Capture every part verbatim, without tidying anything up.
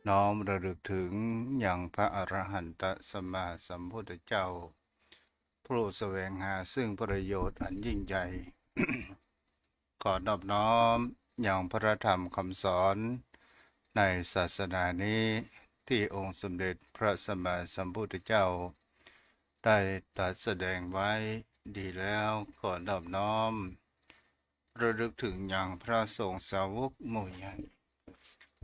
น้อมระลึกถึงยังพระอรหันตสัมมาสัมพุทธเจ้า ผู้แสวงหาซึ่งประโยชน์อันยิ่งใหญ่ ขอนอบน้อมยังพระธรรมคำสอนในศาสนานี้ ที่องค์สมเด็จพระสัมมาสัมพุทธเจ้า ได้ตรัสแสดงไว้ดีแล้ว ขอนอบน้อมระลึกถึงยังพระสงฆ์สาวกหมู่ใหญ่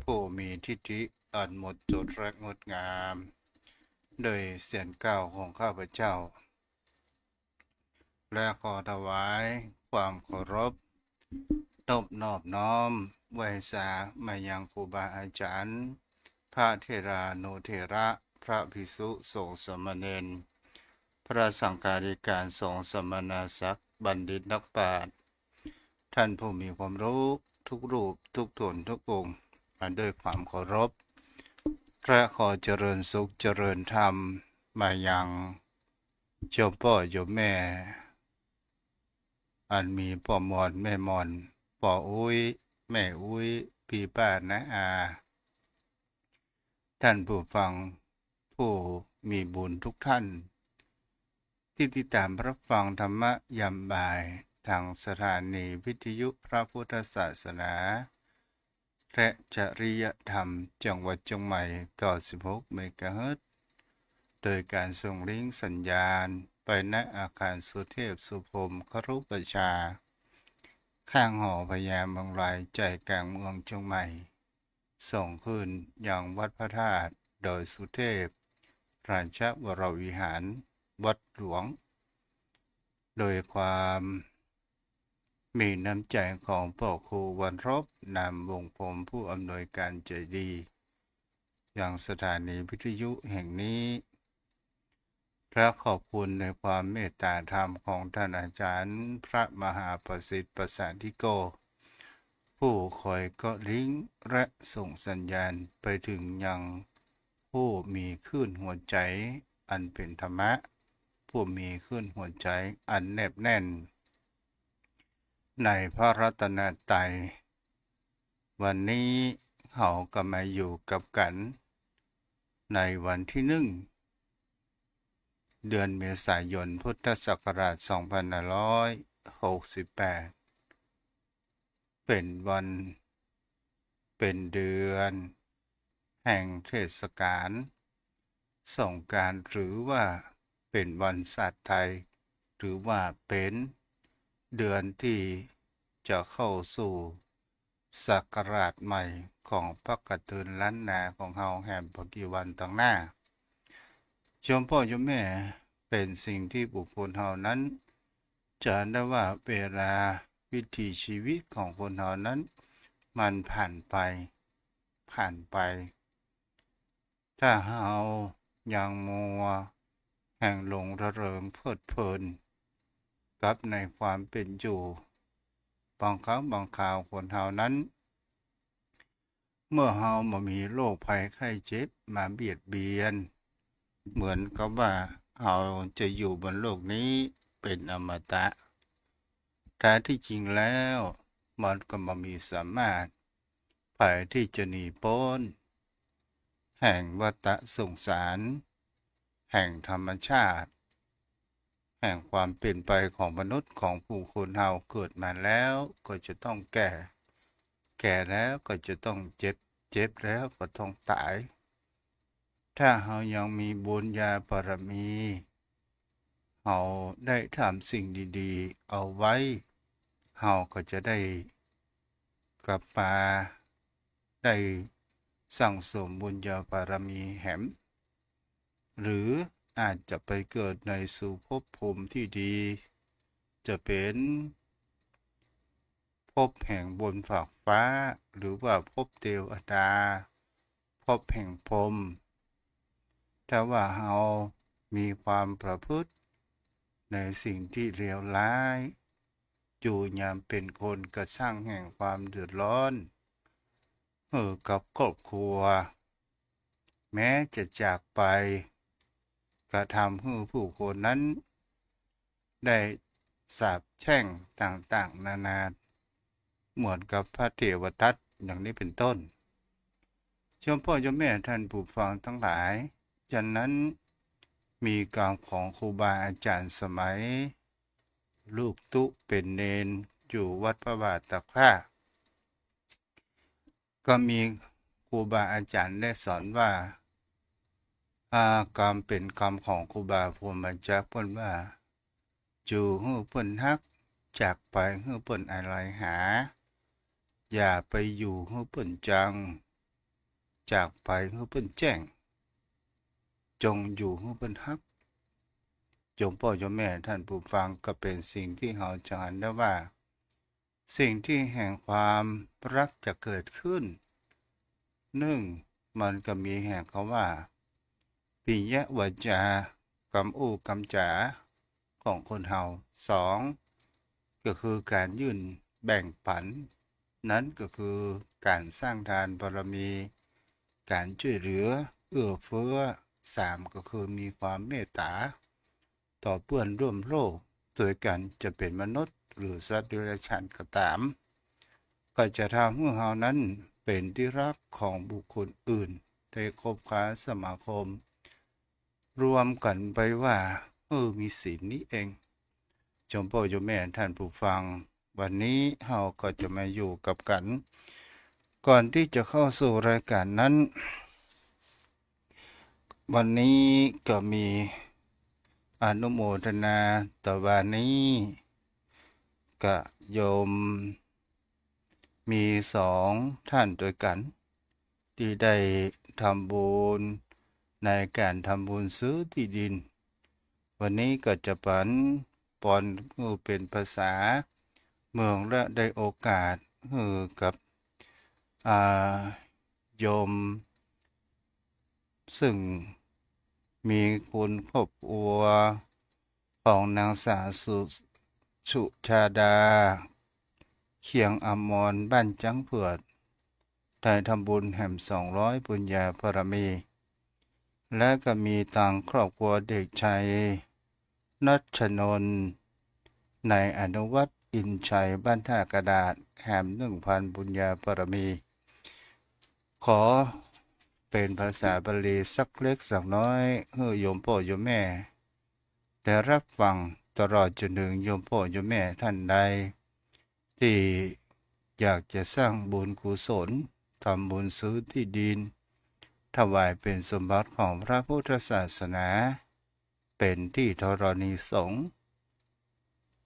ผู้มีทิฏฐิอันหมดจดและงดงาม โดยเสียงกล่าวของข้าพเจ้า และขอถวายความเคารพ นบนอบน้อมไหว้สามายังครูบาอาจารย์ พระเถรานุเถระ พระภิกษุสงฆ์สามเณร พระสังฆาธิการสงฆ์สมณศักดิ์ บัณฑิตนักปราชญ์ ท่านผู้มีความรู้ทุกรูปทุกตนทุกองค์ มาด้วยความเคารพ และขอเจริญสุขเจริญธรรมมายังโยมป้อโยมแม่ อันมีป้อหม่อนแม่หม่อน ป้ออุ๊ยแม่อุ๊ย ปี้ป้าน้าอา ท่านผู้ฟังผู้มีบุญทุกท่าน ที่ติดตามรับฟังธรรมะยามบ่ายทางสถานีวิทยุพระพุทธศาสนา และจริยธรรมจังหวัดเชียงใหม่ เก้าสิบหกเมกะเฮิรตซ์ โดยการส่งลิงก์สัญญาณไปณอาคารสุเทพสุพรหมครุประชา ข้างหอพญาเมืองลาย ใจ๋กลางเมืองเชียงใหม่ ส่งขึ้นยังวัดพระธาตุดอยสุเทพ ราชวรวิหาร วัดหลวง โดยความมีน้ำใจ๋ของป้อครูวันรบ นามวงศ์พรหม ผู้อำนวยการใจ๋ดี ยังสถานีวิทยุแห่งนี้ และขอบคุณในความเมตตาธรรมของท่านอาจารย์พระมหาประสิทธิ์ประสาธิโก ผู้คอยเกาะลิงก์และส่งสัญญาณไปถึงยังผู้มีคลื่นหัวใจ๋อันเป๋นธรรมะ ผู้มีคลื่นหัวใจ๋อันแนบแน่นในพระรัตนตรัย วันนี้เฮาก็มาอยู่กับกั๋นในวันตี้นึ่ง เดือนเมษายน พุทธศักราช สองพันห้าร้อยหกสิบแปด เป๋นวัน เป๋นเดือนแห่งเทศกาลสงกรานต์ หรือว่าเป๋นวันศาสตร์ไทย หรือว่าเป๋นเดือนตี้จะเข้าสู่ศักราชใหม่ของปากะเตินล้านนาของเฮาแหมบ่กี่วันตางหน้า โยมป้อโยมแม่ เป๋นสิ่งตี้บุคคลเฮานั้น จะได้ว่าเวลาวิถีชีวิตของคนเฮานั้น มันผ่านไป ผ่านไป ถ้าเฮายังมัวแฮ่งหลงระเริงเพลิดเพลินกับในความเป๋นอยู่ บางครั้งบางคราวคนเฮานั้น เมื่อเฮาบ่มีโรคภัยไข้เจ็บมาเบียดเบียน เหมือนกับว่าเฮาจะอยู่บนโลกนี้เป๋นอมตะ แท้ตี้จริงแล้วมันก็บ่มีสามารถใผตี้จะหนีป๊นแห่งวัฏสงสาร แห่งธรรมชาติ แห่งความเป๋นไปของมนุษย์ของผู้คนเฮา เกิดมาแล้วก็จะต้องแก่ แก่แล้วก็จะต้องเจ็บ เจ็บแล้วก็ต้องต๋าย ถ้าเฮายังมีบุญญาบารมี เฮาได้ทำสิ่งดีๆ เอาไว้ เฮาก็จะได้กลับมาได้สั่งสมบุญญาบารมีแหม หรืออาจจะไปเกิดในสู่ภพภูมิตี้ดี จะเป๋นภพแห่งบนฟากฟ้า หรือว่าภพเตวดา ภพแห่งพรหม ถ้าว่าเฮามีความประพฤติในสิ่งตี้เลวร้าย อยู่ยามเป๋นคนก็สร้างแห่งความเดือดร้อนหื้อกับครอบครัว แม้จะจากไป กระทำหื้อผู้คนนั้นได้สาปแช่งต่างๆ นานา เหมือนกับพระเทวทัตอย่างนี้เป๋นต้น โยมป้อโยมแม่ท่านผู้ฟังตังหลาย ฉะนั้นมีกำของครูบาอาจ๋ารย์สมัยลูกตุ๊เป๋นเณรอยู่วัดพระบาทตากผ้า ก็มีครูบาอาจ๋ารย์ได้สอนว่า อา กำเป๋นกำของครูบาพรหมจักรเปิ้นว่า อยู่หื้อเปิ้นฮัก จากไปหื้อเปิ้นอาลัยหา อย่าไปอยู่หื้อเปิ้นจัง จากไปหื้อเปิ้นแจ้ง จงอยู่หื้อเปิ้นฮัก โยมป้อโยมแม่ท่านผู้ฟัง ก็เป๋นสิ่งตี้เฮาจะหันได้ว่า สิ่งตี้แห่งความฮักจะเกิดขึ้น นึ่ง มันก็มีแห่งกำว่า ปิยวาจา กำอู้กำจ๋าของคนเฮา สอง ก็คือก๋านยื่นแบ่งปั๋น นั้นก็คือก๋านสร้างทานบารมี ก๋านจ้วยเหลือเอื้อเฟื้อ สาม ก็คือมีความเมตต๋า ต่อเปื้อนร่วมโลกตวยกั๋น จะเป๋นมนุษย์หรือสัตว์เดรัจฉานก็ต๋าม ก็จะทำหื้อเฮานั้นเป๋นตี้ฮักของบุคคลอื่น ได้คบค้าสมาคม รวมกั๋นไปว่า เออ มีศีลนี้เอง โยมป้อโยมแม่ท่านผู้ฟัง วันนี้เฮาก็จะมาอยู่กับกั๋น ก่อนตี้จะเข้าสู่รายก๋านนั้น วันนี้ก็มีอนุโมทนาตะวานี้ กับโยม มีสองท่านตวยกั๋น ตี้ได้ทำบุญในก๋านทำบุญซื้อตี้ดิน วันนี้ก็จะปั๋นปอนหื้อเป๋นภาษาเมือง และได้โอกาสหื้อกับ อา โยม ซึ่งมีคนครอบครัวของนางสาวสุ สุชาดา เคียงอมร บ้านจ๊างเผือก ได้ทำบุญแหมสองร้อยบุญญาบารมี และก็มีตางครอบครัวเด็กชาย ณัชนนท์ ในอนุวัฒน์อินชัย บ้านท่ากระดาษ แหมหนึ่งพันบุญญาบารมี ขอเป๋นภาษาบาลีสักเล็กสักน้อย หื้อโยมป้อโยมแม่ได้ฮับฟัง ตลอดจ๋นเถิงโยมป้อโยมแม่ท่านใด ตี้อยากจะสร้างบุญกุศล ทำบุญซื้อตี้ดิน ถวายเป๋นสมบัติของพระพุทธศาสนา เป๋นตี้ธรณีสงฆ์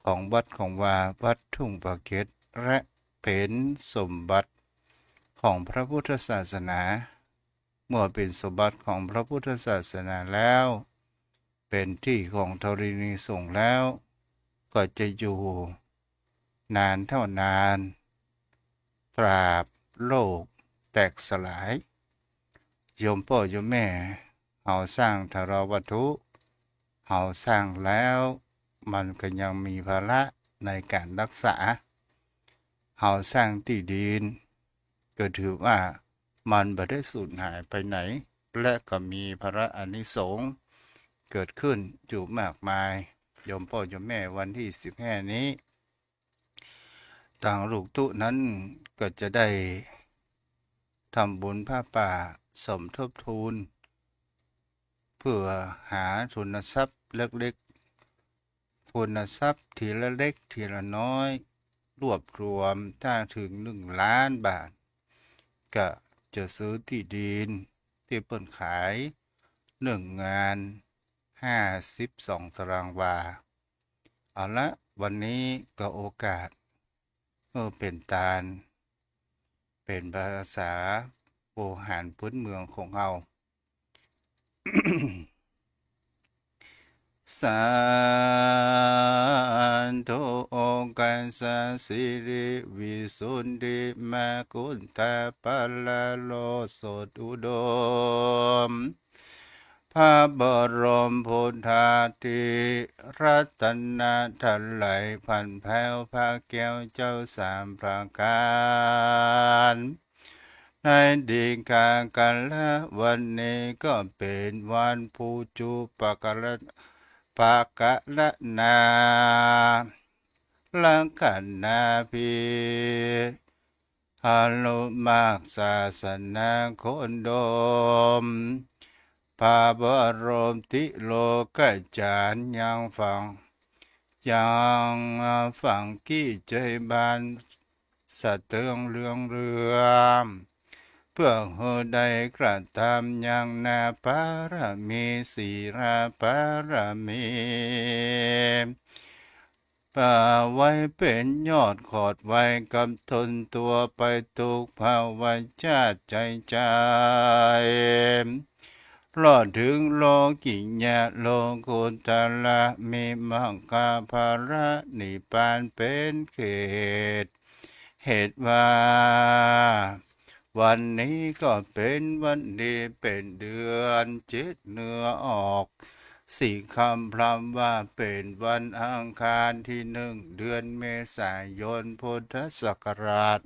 ของวัดของวาวัดทุ่งปาเก็ด และเป๋นสมบัติของพระพุทธศาสนา เมื่อเป๋นสมบัติของพระพุทธศาสนาแล้ว เป๋นตี้ของธรณีสงฆ์แล้ว ก็จะอยู่นานเต้านาน ตราบโลกแตกสลาย โยมป้อโยมแม่ เฮาสร้างถาวรวัตถุ เฮาสร้างแล้ว มันก็ยังมีภาระในก๋านฮักษา เฮาสร้างตี้ดิน ก็ถือว่ามันบ่ได้สูญหายไปไหน และก็มีผลอานิสงส์เกิดขึ้นอยู่มากมาย โยมป้อโยมแม่ วันตี้สิบห้านี้ ตางลูกตุ๊นั้นก็จะได้ทำบุญผ้าป่าสมทบทุน เพื่อหาทุนทรัพย์เล็กๆ ทุนทรัพย์ทีละเล็กทีละน้อย รวบรวมถ้าเถิงหนึ่งล้านบาท ก็จะซื้อตี้ดินตี้เปิ้นขายหนึ่งงาน ห้าสิบสองตารางวา เอาละ วันนี้ก็โอกาส เออ เป๋นตาน เป๋นภาษาโบราณพื้นเมืองของเฮา สาธุ โอกัสสะสิริวิสุทธิมกุฏฐาภรณโรสสอุดม พระบรมพุทธาธิรัตนตรัย ผันแผ้วพระแก้วเจ้าสามประก๋าน ในดีกากัลละวันนี้ก็เป๋นวันปูจุปกรณ ปกรณา ลักขณาภิ อนุรักษ์ศาสนาโคนโดม พระบรมติโลกาจารย์ยังฝัง ยังฝังกี้ใจ๋บ้าน สะเติงเรืองเรือง เปื้อหื้อได้กระตำยังนาบารมี ศีลบารมี เปื้อไว้เป๋นยอดขอดไว้กับต๋นตั๋วไปตุ๊กภวชาติใจ๋ๆ รอดเถิงโลกิยะโลกุตระ มีมัคคะผละนิพพานเป๋นเขต เหตุว่า วันนี้ก็เป๋นวันดี เป๋นเดือนเจ็ดเหนือออก สี่ค่ำพร่ำว่าเป๋นวันอังคารตี้หนึ่ง เดือนเมษายน พุทธศักราช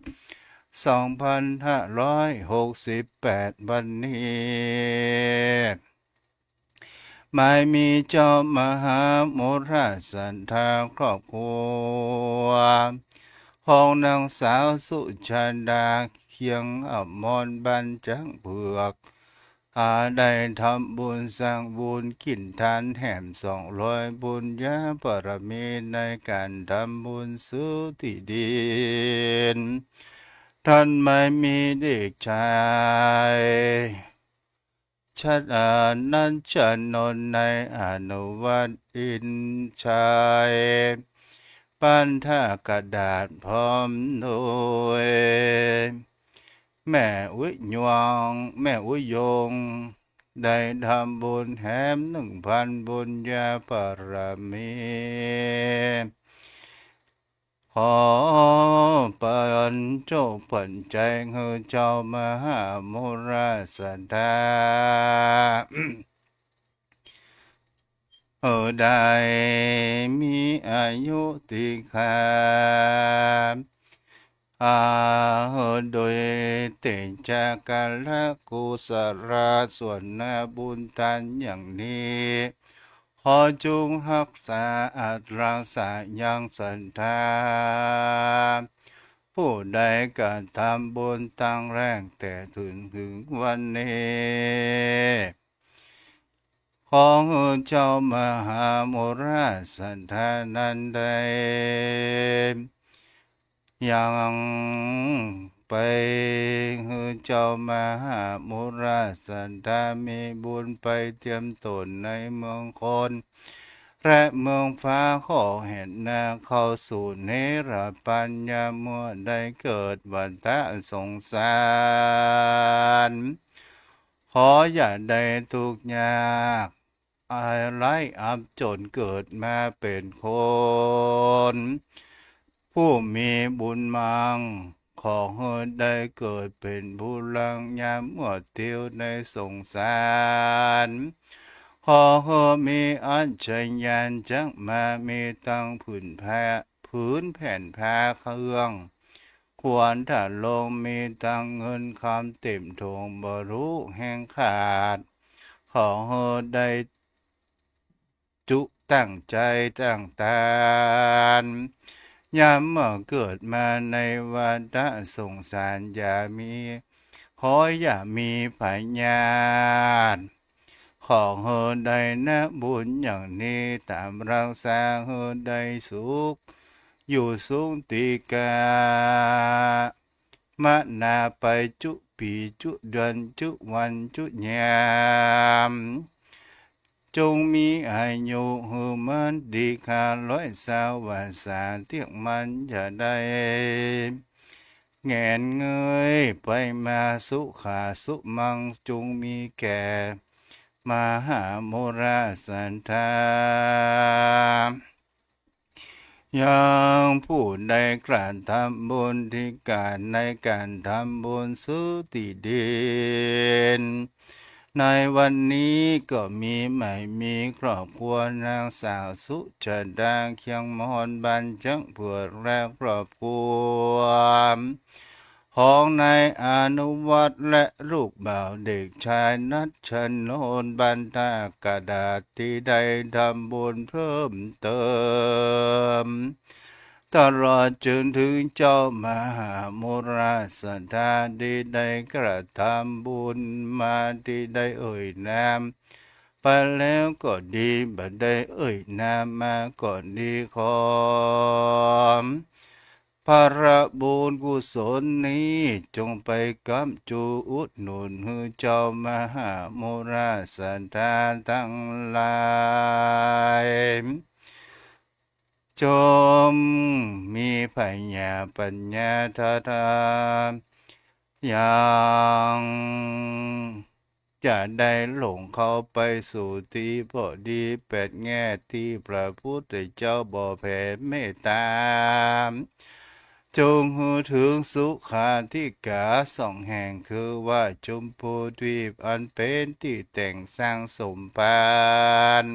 สองพันห้าร้อยหกสิบแปด วันนี้ หมายมีเจ้ามหามุราศรัทธาครอบครัว ของนางสาวสุชาดา เคียงอมร บ้านจ๊างเผือก อาได้ทำบุญสร้างบุญกิ๋นทานแหมสองร้อยบุญญาบารมี ในก๋านทำบุญซื้อตี้ดิน ต้านหมายมีเด็กจาย ชาดา นัชชานนท์ ในอนุวัฒน์ อินทร์ชัย บ้านท่ากระดาษ พร้อมโดย แม่อุยง แม่อุยง ได้ทำบุญแหมหนึ่งพันบุญญาบารมี ขอปัญจปัจจัยหื้อเจ้ามหามุราศรัทธา เออ ได้มีอายุตี้คาม อา เออ โดยเตชะกาละกุศละส่วนนาบุญทานอย่างนี้ ขอจุ่งฮักษาอัดรักษายังศรัทธา ผู้ได้กระทำบุญตั้งแรกแต่เถิงเถิงวันนี้ ขอหื้อเจ้ามหามุราศรัทธานั้นได้ ยังไปหื้อเจ้ามหามุราศรัทธามีบุญไปเตียมตนในเมืองคน และเมืองฟ้า ขอแหนนาเข้าสู่เนรปัญญาเมื่อได้เกิดวัฏฏะสงสาร ขออย่าได้ตุ๊กข์ยาก อาลัยอับจ๋นเกิดมาเป๋นคน ผู้มีบุญมั่ง ขอหื้อได้เกิดเป๋นผู้ลังยามเมื่อเตียวในสงสาร ขอหื้อมีอัจฉริยะจักมามีตังผืนผ้า ผืนแผ่นผ้าเครื่อง ควรถ้าลงมีตังเงินคำเต็มถงบ่ฮู้แห้งขาด ขอหื้อได้จุตั้งใจ๋ตั้งตาน ยามเมื่อเกิดมาในวัฏฏะสงสารอย่ามี ขออย่ามีพยาธิ ขอหื้อได้นาบุญอย่างนี้ต๋ามรักษาหื้อได้สุข อยู่สุขติกา มะนาไปจุปี๋จุเดือนจุวันจุยาม จงมีอายุหื้อมันดีคาร้อยสาววรรษาเตี้ยงมันจะได้ แหงนเงยไปมาสุขาสุมังจงมีแก่ มหามุราศรัทธา ยังผู้ได้กระทำบุญตี้ก๋านในก๋านทำบุญซื้อตี้ดิน ในวันนี้ก็มีหมายมีครอบครัวนางสาวสุชาดา เคียงมอน บ้านจ๊างเผือก และครอบครัว ของนายอนุวัฒน์และลูกบ่าวเด็กจายนัชชานนท์ บ้านท่ากระดาษ ตี้ได้ทำบุญเพิ่มเติม ตลอดจนถึงเจ้ามหามุราศดาตี้ได้กระทำบุญมา ตี้ได้เอ่ยนามไปแล้วก็ดี บ่ได้เอ่ยนามมาก็ดี ขอ ผลบุญกุศลนี้จงไปก๊ำจูอุดหนุนหื้อเจ้ามหามุราศดาตังหลาย จงมีผญาปัญญาทารา ยัง จะได้หลงเข้าไปสู่ตี้พอดีแปดแง่ ตี้พระพุทธเจ้าบ่แผ่เมตตา จงหื้อถึงสุขาธิกาสองแห่ง คือว่าชมพูทวีปอันเป๋นตี้แต่งสร้างสมภาร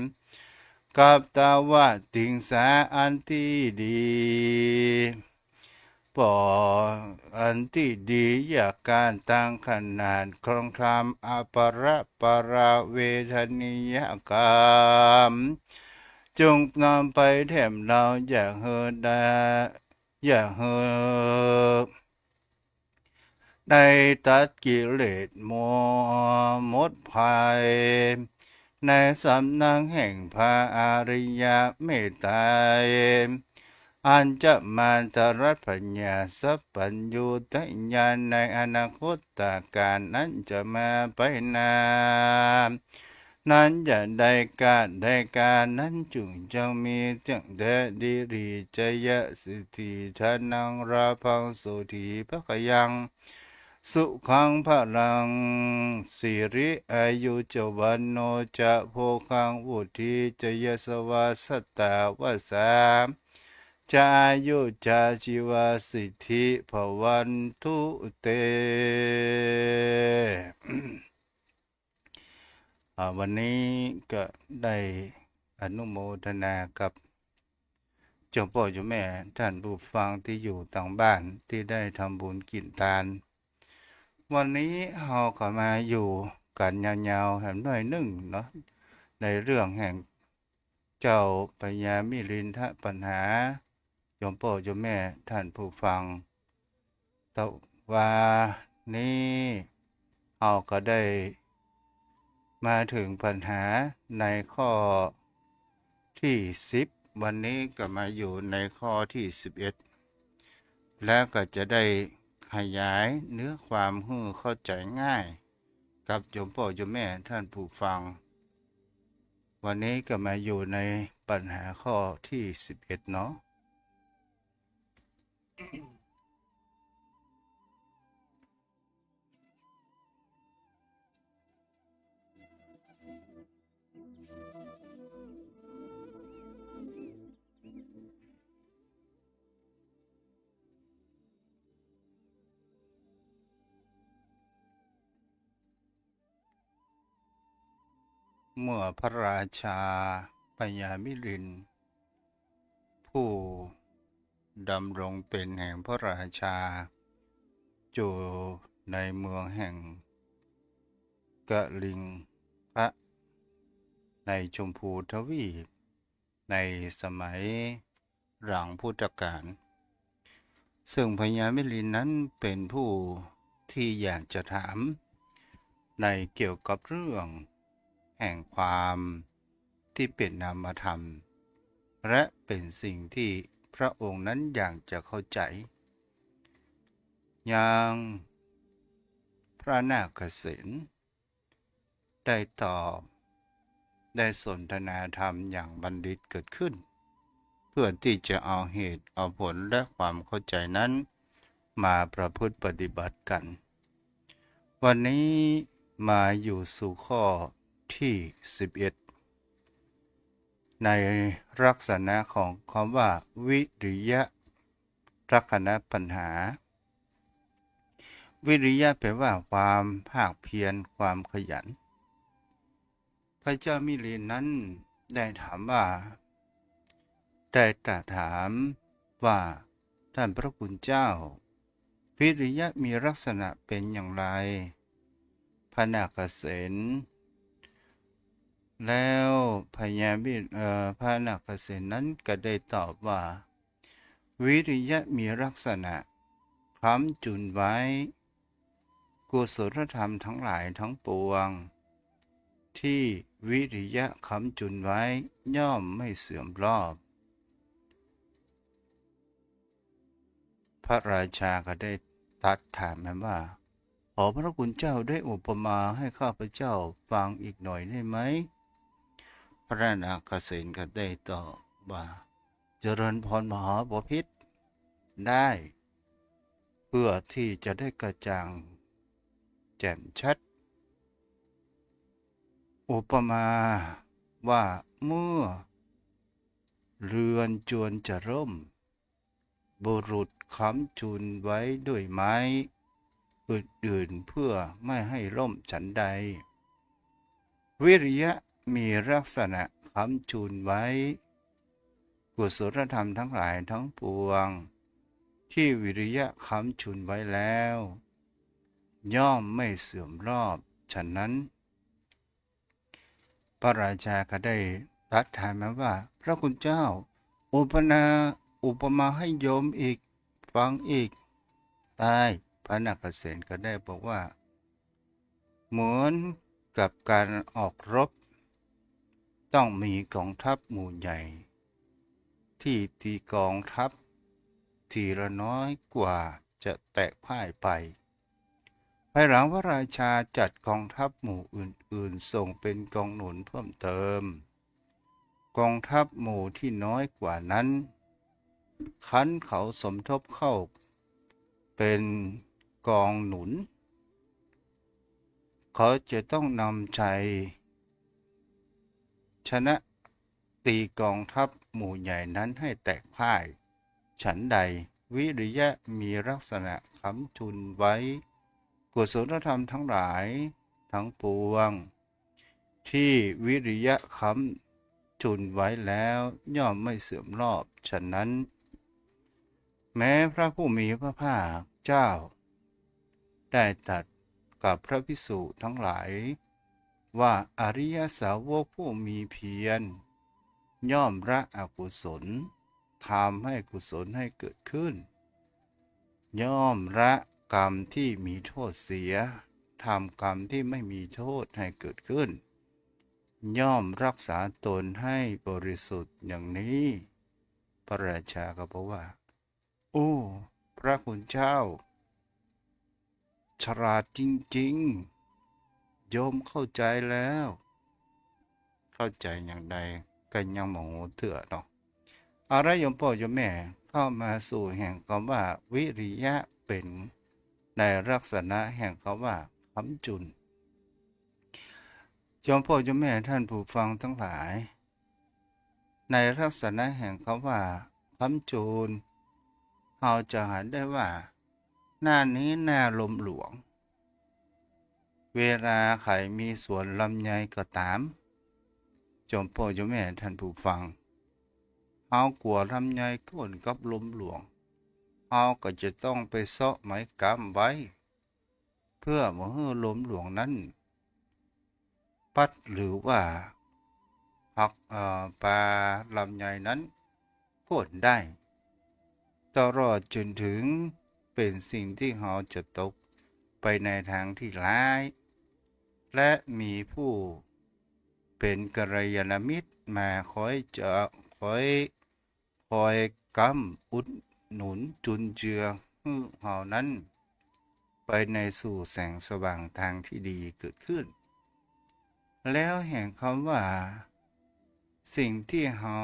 กับตาวติงสาอันตี้ดี ปอ อันตี้ดี ยาการตางขนาด ครองธรรมอปรปาราเวทนิยกรรม จงนำไปแถมเฮา อยากหื้อได้ อยากหื้อ ได้ตัดกิเลสหมดภัย ในสำนักแห่งพระอริยเมตไตร อันจะมาตรัสผญาสัพพัญญูตญาณในอนาคตกาลนั้นจะมาไปหน้า นั้นจะได้กาลได้กาลนั้นจุ่งจักมีเตี้ยงแต๊ ดิริจยสิทธิ ธนังลาภัง โสธีภะคะยัง สุขังพลัง สิริอายุจวันโนจะ โภคังวุฑฒีจะ ยะสะวา สะตะวะสา จะ อายุจะ จีวาสิทธิภะวันตุเต อ่า วันนี้ก็ได้อนุโมทนากับโยมป้อโยมแม่ท่านผู้ฟังตี้อยู่ตางบ้านตี้ได้ทำบุญกิ๋นตาน วันนี้เฮาก็มาอยู่กั๋นยาวๆ แหมหน้อยนึ่งเนาะ ในเรื่องแห่ง เจ้าพญามิลินทปัญหา โยมป้อโยมแม่ท่านผู้ฟัง แต่ว่านี้เฮาก็ได้มาเถิงปัญหาในข้อตี้สิบ วันนี้ก็มาอยู่ในข้อตี้สิบเอ็ด แล้วก็จะได้ขยายเนื้อความหื้อเข้าใจ๋ง่ายกับโยมป้อโยมแม่ท่านผู้ฟัง วันนี้ก็มาอยู่ในปัญหาข้อตี้สิบเอ็ดเนาะ เมื่อพระราชาพญามิลิน ผู้ดำรงเป๋นแห่งพระราชา อยู่ในเมืองแห่งกลิงคะ ในชมพูทวีป ในสมัยหลังพุทธกาล ซึ่งพญามิลินนั้นเป๋นผู้ตี้อยากจะถามในเกี่ยวกับเรื่องแห่งความตี้เป๋นนามธรรม และเป๋นสิ่งตี้พระองค์นั้นอยากจะเข้าใจ๋ ยังพระนาคเสน ได้ตอบ ได้สนทนาธรรมอย่างบัณฑิตเกิดขึ้น เพื่อตี้จะเอาเหตุเอาผลและความเข้าใจ๋นั้นมาประพฤติปฏิบัติกั๋น วันนี้มาอยู่สู่ข้อตี้สิบเอ็ด ในลักษณะของคำว่าวิริยะลักษณปัญหา วิริยะแปลว่าความภาคเพียร ความขยัน พระเจ้ามิลินนั้นได้ถามว่า ได้ตรัสถามว่า ท่านพระคุณเจ้า วิริยะมีลักษณะเป๋นอย่างไร พระนาคเสน แล้วพญามิ เอ่อ พระนาคเสนนั้นก็ได้ตอบว่า ว วิริยะมีลักษณะค้ำจุนไว้ กุศลธรรมทั้งหลายทั้งปวง ที่วิริยะค้ำจุนไว้ย่อมไม่เสื่อมรอบ พระราชาก็ได้ตรัสถามมันว่า ขอพระคุณเจ้าได้อุปมาให้ข้าพเจ้าฟังอีกหน่อยได้ไหม พระนาคเสนก็ได้ตอบว่า เจริญพรมหาบพิตร ได้ เพื่อที่จะได้กระจ่างแจ่มชัด อุปมาว่าเมื่อเรือนจวนจะล่ม บุรุษค้ำจุนไว้ด้วยไม้อื่นๆ เพื่อไม่ให้ล่มฉันใด วิริยะมีลักษณะค้ำจุนไว้ กุศลธรรมทั้งหลายทั้งปวง ที่วิริยะค้ำจุนไว้แล้ว ย่อมไม่เสื่อมรอบฉันนั้น พระราชาก็ได้ตรัสถามมาว่า พระคุณเจ้า อุปนา อุปมาให้โยมอีก ฟังอีก ได้ พระนาคเสนก็ได้บอกว่า เหมือนกับการออกรบ ต้องมีกองทัพหมู่ใหญ่ ที่ตีกองทัพทีละน้อยกว่าจะแตกพ่ายไป ภายหลังพระราชาจัดกองทัพหมู่อื่นๆ ส่งเป็นกองหนุนเพิ่มเติม กองทัพหมู่ที่น้อยกว่านั้น ครั้นเขาสมทบเข้าเป็นกองหนุน เขาจะต้องนำชัยชนะตีกองทัพหมู่ใหญ่นั้นให้แตกพ่าย ฉันใด วิริยะมีลักษณะค้ำจุนไว้ กุศลธรรมทั้งหลายทั้งปวง ที่วิริยะค้ำจุนไว้แล้วย่อมไม่เสื่อมรอบ ฉะนั้น แม้พระผู้มีพระภาคเจ้า ได้ตรัสกับพระภิกษุทั้งหลาย ว่าอริยสาวกผู้มีเพียร ย่อมละอกุศล ทำให้กุศลให้เกิดขึ้น ย่อมละกรรมที่มีโทษเสีย ทำกรรมที่ไม่มีโทษให้เกิดขึ้น ย่อมรักษาตนให้บริสุทธิ์อย่างนี้ พระราชาก็บอกว่า โอ้ พระคุณเจ้า ฉลาดจริงๆ โยมเข้าใจแล้ว เข้าใจอย่างใดก็ยังบ่ฮู้เตื้อเนาะ เอาละโยมป้อโยมแม่ เข้ามาสู่แห่งกำว่าวิริยะเป๋นในลักษณะแห่งกำว่าค้ำจุน โยมป้อโยมแม่ท่านผู้ฟังทั้งหลาย ในลักษณะแห่งกำว่าค้ำจุน เฮาจะหันได้ว่า หน้านี้หน้าลมหลวง เวลาใผมีสวนลำไยก็ต๋าม โยมป้อโยมแม่ท่านผู้ฟัง เฮากั๋วลำไยโค่นกับลมหลวง เฮาก็จะต้องไปเซาะไม้ก๊ำไว้ เพื่อบ่หื้อลมหลวงนั้น ปั๊ดหรือว่าหัก เอ่อ ปาลำไยนั้นโค่นได้ ตลอดจ๋นถึงเป๋นสิ่งตี้เฮาจะตกไปในตางตี้ฮ้าย และมีผู้เป๋นกัลยาณมิตรมาคอยจะ คอย คอยก๊ำอุดหนุนจุนเจือหื้อเฮานั้น ไปในสู่แสงสว่างตางตี้ดีเกิดขึ้น แล้วแห่งกำว่า สิ่งตี้เฮา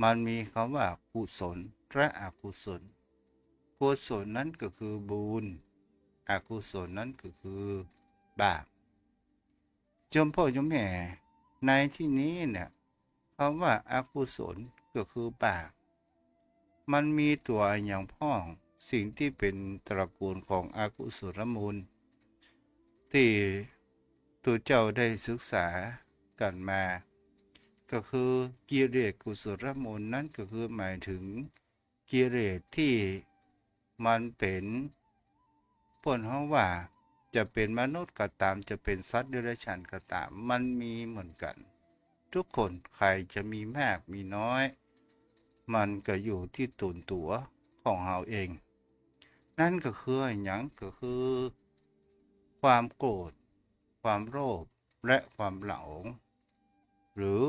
มันมีกำว่ากุศลและอกุศล กุศลนั้นก็คือบุญ อกุศลนั้นก็คือบาป โยมป้อโยมแม่ ในตี้นี้เนี่ย กำว่าอกุศลก็คือบาป มันมีตั๋วอะหยังพ่อง สิ่งตี้เป๋นตระกูลของอกุศลมูล ตี้ตุ๊เจ้าได้ศึกษากั๋นมา ก็คือกิเลสกุศลมูลนั้นก็คือหมายถึง กิเลสตี้มันเป๋น เปิ้นฮ้องว่า จะเป๋นมนุษย์ก็ต๋าม จะเป๋นสัตว์เดรัจฉานก็ต๋าม มันมีเหมือนกั๋น กู้คน ใผจะมีมากมีน้อย มันก็อยู่ตี้ตนตั๋วของเฮาเอง นั้นก็คืออะหยัง ก็คือ ความโกรธ ความโลภ และความหลง หรือ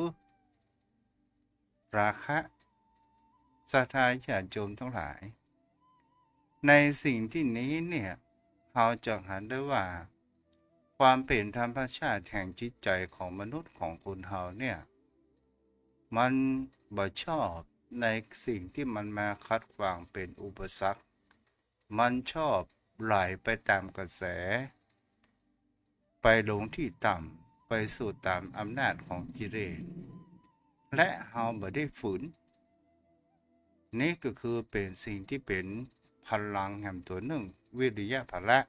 ราคะ ศรัทธาญาติโยมตังหลาย ในสิ่งตี้นี้เนี่ย เฮาจะหันได้ว่า ความเป๋นธรรมชาติแห่งจิตใจ๋ของมนุษย์ของคนเฮาเนี่ย มันบ่ชอบในสิ่งตี้มันมาขัดขวางเป๋นอุปสรรค มันชอบไหลไปต๋ามกระแส ไปลงตี้ต่ำ ไปสู่ต๋ามอำนาจของกิเลส และเฮาบ่ได้ฝืน นี่ก็คือเป๋นสิ่งตี้เป๋นพลังแหมตั๋วนึ่ง วิริยะพละ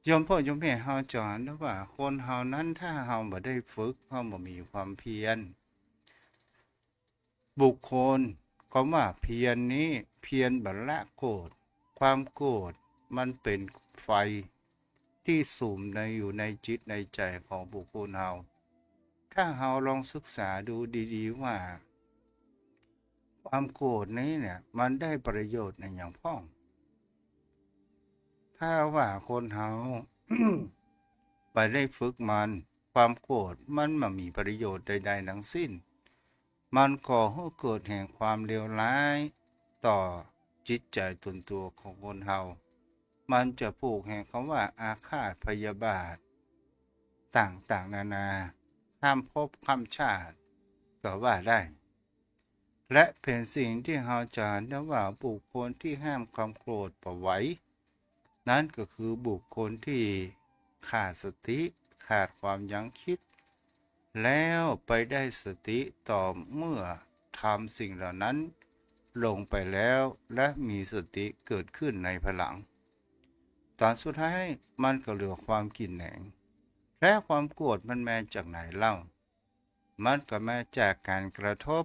โยมพ่อโยมแม่เฮาจะหันได้ว่า คนเฮานั้นถ้าเฮาบ่ได้ฝึก เฮาบ่มีความเพียร บุคคล กำว่าเพียรนี้ เพียรบ่ละโกรธ ความโกรธมันเป๋นไฟตี้สุมใน อยู่ในจิตในใจ๋ของบุคคลเฮา ถ้าเฮาลองศึกษาดูดีๆ ว่า ความโกรธนี้เนี่ย มันได้ประโยชน์อะหยังพ่อง ถ้าว่าคนเฮา บ่ได้ฝึกมัน ความโกรธมันบ่มีประโยชน์ใดๆ ตังสิ้น มันก่อหื้อเกิดแห่งความเลวร้ายต่อจิตใจ๋ตนตั๋วของคนเฮา มันจะผูกแห่งกำว่าอาฆาตพยาบาทต่างๆ นานา ข้ามภพข้ามชาติก็ว่าได้ และเป๋นสิ่งตี้เฮาจะหันได้ว่าบุคคลตี้ห้ามความโกรธบ่ไหว นั้นก็คือบุคคลตี้ขาดสติ ขาดความยั้งคิด แล้วไปได้สติต่อเมื่อทำสิ่งเหล่านั้นลงไปแล้ว และมีสติเกิดขึ้นในภายหลัง ต๋อนสุดท้ายมันก็เหลือความกินแหนง และความโกรธมันมาจากไหนเล่า มันก็มาจากก๋านกระทบ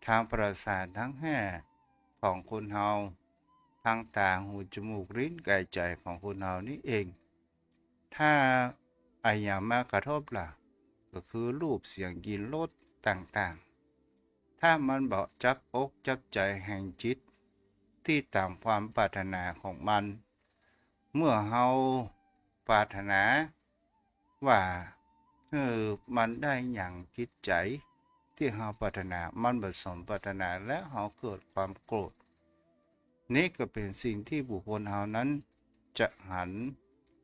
ตางประสาทตังห้าของคนเฮา ตางต๋า หู จมูก ลิ้น ก๋าย ใจ๋ของคนเฮานี้เอง ถ้าอะหยังมากระทบล่ะ ก็คือรูป เสียง กลิ่น รสต่างๆ ถ้ามันบ่จับอกจับใจ๋แห่งจิตตี้ต๋ามความปรารถนาของมัน เมื่อเฮาปรารถนา ว่าหื้อมันได้หยัง จิตใจ๋ตี้เฮาปรารถนามันบ่สมปรารถนา และเฮาเกิดความโกรธ นี่ก็เป๋นสิ่งตี้บุคคลเฮานั้นจะหัน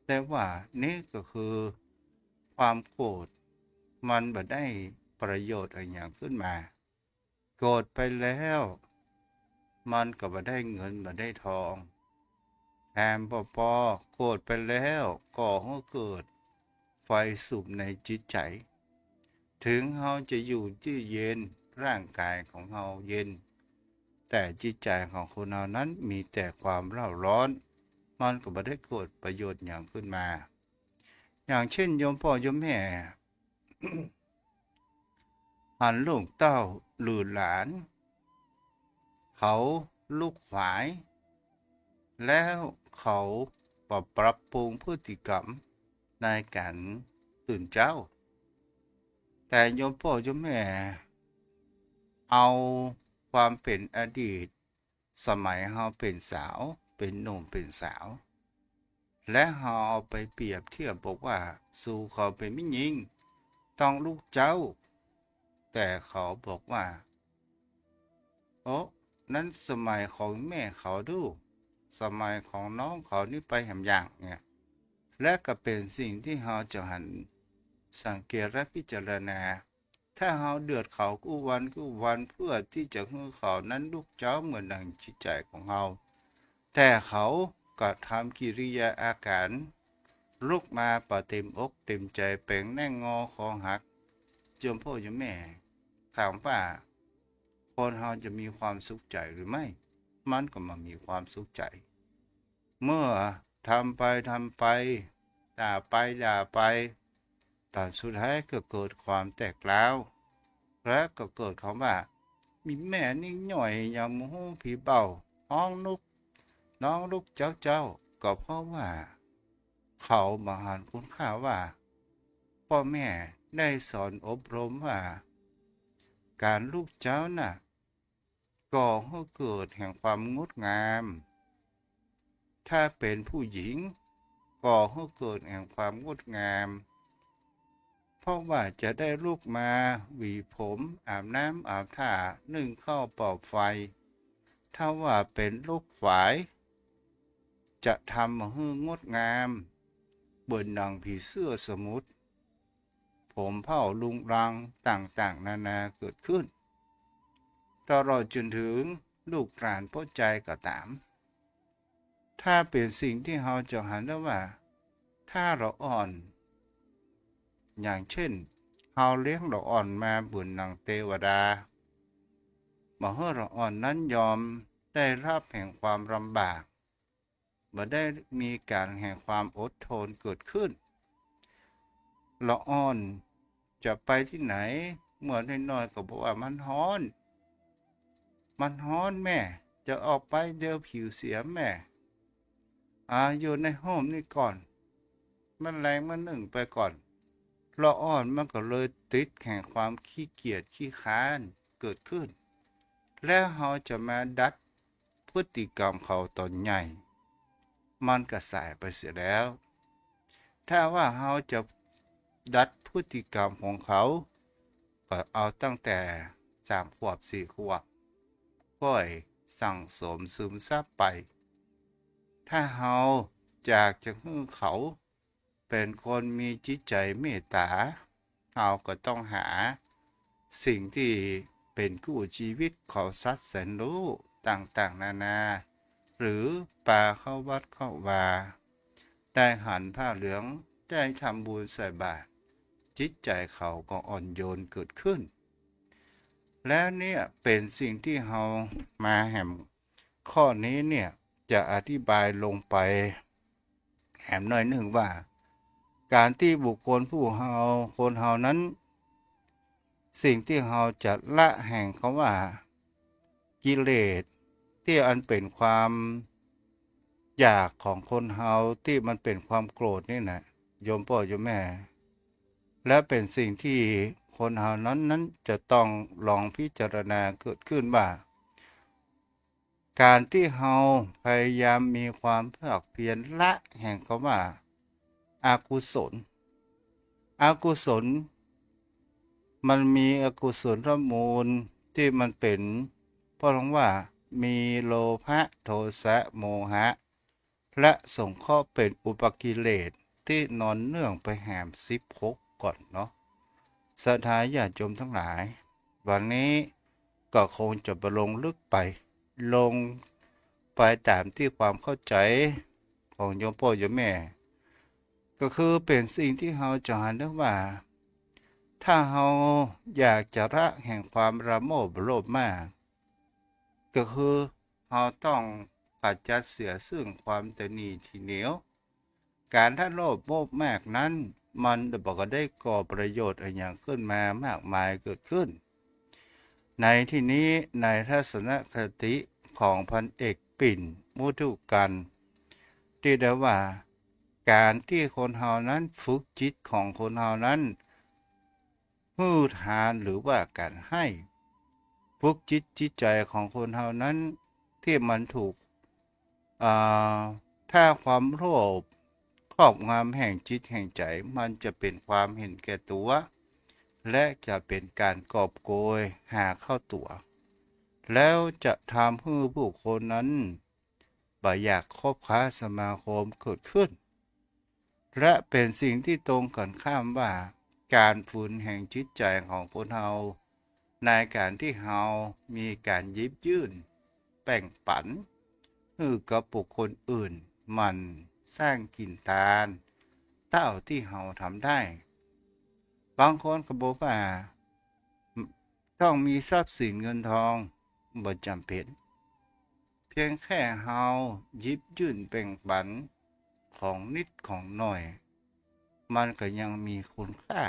ได้ว่า นี่ก็คือความโกรธมันบ่ได้ประโยชน์อะหยังขึ้นมา โกรธไปแล้ว มันก็บ่ได้เงินบ่ได้ทอง แถมปอปอโกรธไปแล้วก่อหื้อเกิดไฟสุมในจิตใจ๋ ถึงเฮาจะอยู่ตี้เย็น ร่างก๋ายของเฮาเย็น แต่จิตใจ๋ของคนเฮานั้นมีแต่ความเร่าร้อน มันก็บ่ได้เกิดประโยชน์หยังขึ้นมา อย่างเช่นโยมพ่อโยมแม่ หันลูกเต้าหรือหลาน เขาลุกสาย แล้วเขาบ่ปรับปรุงพฤติกรรมในก๋านตื่นเจ๊า แต่โยมพ่อโยมแม่เอาความเป๋นอดีต สมัยเฮาเป๋นสาว เป๋นหนุ่มเป๋นสาว และเฮาเอาไปเปรียบเทียบบอกว่า สูเขาเป๋นแม่ญิง ต้องลุกเจ๊า แต่เขาบอกว่า โอ้ นั้นสมัยของแม่เขาดู สมัยของน้องเขานี่ไปแหมอย่างเนี่ย และก็เป๋นสิ่งตี้เฮาจะหันสังเกตและพิจารณา ถ้าเฮาเดือดเขากู้วันกู้วัน เพื่อตี้จะหื้อเขานั้นลุกเจ๊าเหมือนดังจิตใจ๋ของเฮา แต่เขาก็ทำกิริยาอาก๋ารลุกมาบ่เต็มอกเต็มใจ๋ แป๋งแน่งงอคอหัก โยมพ่อโยมแม่ ถามว่า คนเฮาจะมีความสุขใจ๋หรือไม่ มันก็บ่มีความสุขใจ๋ เมื่อทำไปทำไป ด่าไปด่าไป ต๋อนสุดท้ายก็เกิดความแตกร้าว และก็เกิดคำว่า มีแม่นี่หน่อยยังบ่ฮู้ผีเบา ฮ้องลุก น้องลุกเจ๊าเจ๊า ก็เพราะว่าเขาบ่หันคุณค่าว่า ป้อแม่ได้สอนอบรมว่า ก๋านลุกเจ๊าน่ะ ก่อหื้อเกิดแห่งความงดงาม ถ้าเป๋นผู้หญิง ก่อหื้อเกิดแห่งความงดงาม เพราะว่าจะได้ลุกมาหวีผม อาบน้ำอาบท่า นึ่งข้าวเป่าไฟ ถ้าว่าเป๋นลูกฝาย จะทำหื้องดงาม เป๋นดังผีเสื้อสมุทร ผมเผ่ารุงรังต่างๆ นานาเกิดขึ้น ตลอดจ๋นถึงลูกหลานป้อจายก็ต๋าม ถ้าเป๋นสิ่งตี้เฮาจะหันได้ว่า ถ้าละอ่อน อย่างเจ้น เฮาเลี้ยงละอ่อนมาเป๋นดังเตวดา บ่หื้อละอ่อนนั้นยอมได้ฮับแห่งความลำบาก บ่ได้มีก๋านแห่งความอดทนเกิดขึ้น ละอ่อนจะไปตี้ไหน เมื่อน้อยๆ ก็บอกว่ามันฮ้อน มันฮ้อนแม่ จะออกไปเดี๋ยวผิวเสียแม่ อ่า อยู่ในฮ่มนี่ก่อน มันแลงมันนึ่งไปก่อน ละอ่อนมันก็เลยติดแห่งความขี้เกียจขี้คร้านเกิดขึ้น แล้วเฮาจะมาดัดพฤติกรรมเขาต๋อนใหญ่ มันก็สายไปเสียแล้ว ถ้าว่าเฮาจะดัดพฤติกรรมของเขา ก็เอาตั้งแต่สามขวบสี่ขวบ ก้อยสั่งสมซึมซับไป ถ้าเฮาอยากจะหื้อเขาเป๋นคนมีจิตใจ๋เมตต๋า เฮาก็ต้องหาสิ่งตี้เป๋นกู้จีวิตของสัตว์แสนรู้ต่างๆ นานา หรือปาเข้าวัดเข้าวา ได้หันผ้าเหลือง ได้ทำบุญใส่บาตร จิตใจ๋เขาก็อ่อนโยนเกิดขึ้น แล้วเนี่ยเป๋นสิ่งตี้เฮามาแหมข้อนี้เนี่ยจะอธิบายลงไปแหมหน้อยนึ่งว่า ก๋านตี้บุคคลผู้เฮา คนเฮานั้น สิ่งตี้เฮาจะละแห่งคำว่ากิเลส ตี้อันเป๋นความอยากของคนเฮา ตี้มันเป๋นความโกรธนี่นะ โยมป้อโยมแม่ และเป๋นสิ่งตี้คนเฮานั้นๆ จะต้องลองพิจารณาเกิดขึ้นว่า ก๋านตี้เฮาพยายามมีความภาคเพียรละแห่งคำว่าอกุศล อกุศล มันมีอกุศลมูลตี้มันเป๋น เพราะว่ามีโลภะ โทสะ โมหะ และสงเคราะห์เป๋นอุปกิเลสตี้นอนเนื่องไปแหมสิบหกก่อนเนาะ ศรัทธาญาติโยมตังหลาย วันนี้ก็คงจะบ่ลงลึกไป ลงไปต๋ามตี้ความเข้าใจ๋ของโยมป้อโยมแม่ ก็คือเป๋นสิ่งตี้เฮาจะหันได้ว่า ถ้าเฮาอยากจะละแห่งความละโมบโลภมาก ก็คือเฮาต้องขจัดเสียซึ่งความตระหนี่ถี่เหนียว ก๋านละโลภโมบมากนั้น มันบ่ได้ก่อประโยชน์อะหยังขึ้นมามากมายเกิดขึ้น ในตี้นี้ในทัศนคติของพันเอกปิ่น มุทุกัน ตี้ได้ว่า ก๋านตี้คนเฮานั้นฝึกจิตของคนเฮานั้น หื้อทานหรือว่าก๋านให้ ฝึกจิตจิตใจ๋ของคนเฮานั้นตี้มันถูก อ่า ถ้าความโลภครอบงำแห่งจิตแห่งใจ๋ มันจะเป๋นความเห็นแก่ตั๋ว และจะเป๋นก๋านกอบโกยหาเข้าตั๋ว แล้วจะทำหื้อบุคคลนั้นบ่อยากคบค้าสมาคมเกิดขึ้น และเป๋นสิ่งตี้ตรงกันข้ามว่า ก๋านฝืนแห่งจิตใจ๋ของคนเฮา ในก๋านตี้เฮามีก๋านหยิบยื่นแบ่งปั๋นหื้อกับบุคคลอื่น หมั่นสร้างกิ๋นตานเต้าตี้เฮาทำได้ บางคนก็บอกว่า ต้องมีทรัพย์สินเงินทอง บ่จ๋ำเป๋น เพียงแค่เฮาหยิบยื่นแบ่งปั๋นของนิดของหน่อย มันก็ยังมีคุณค่า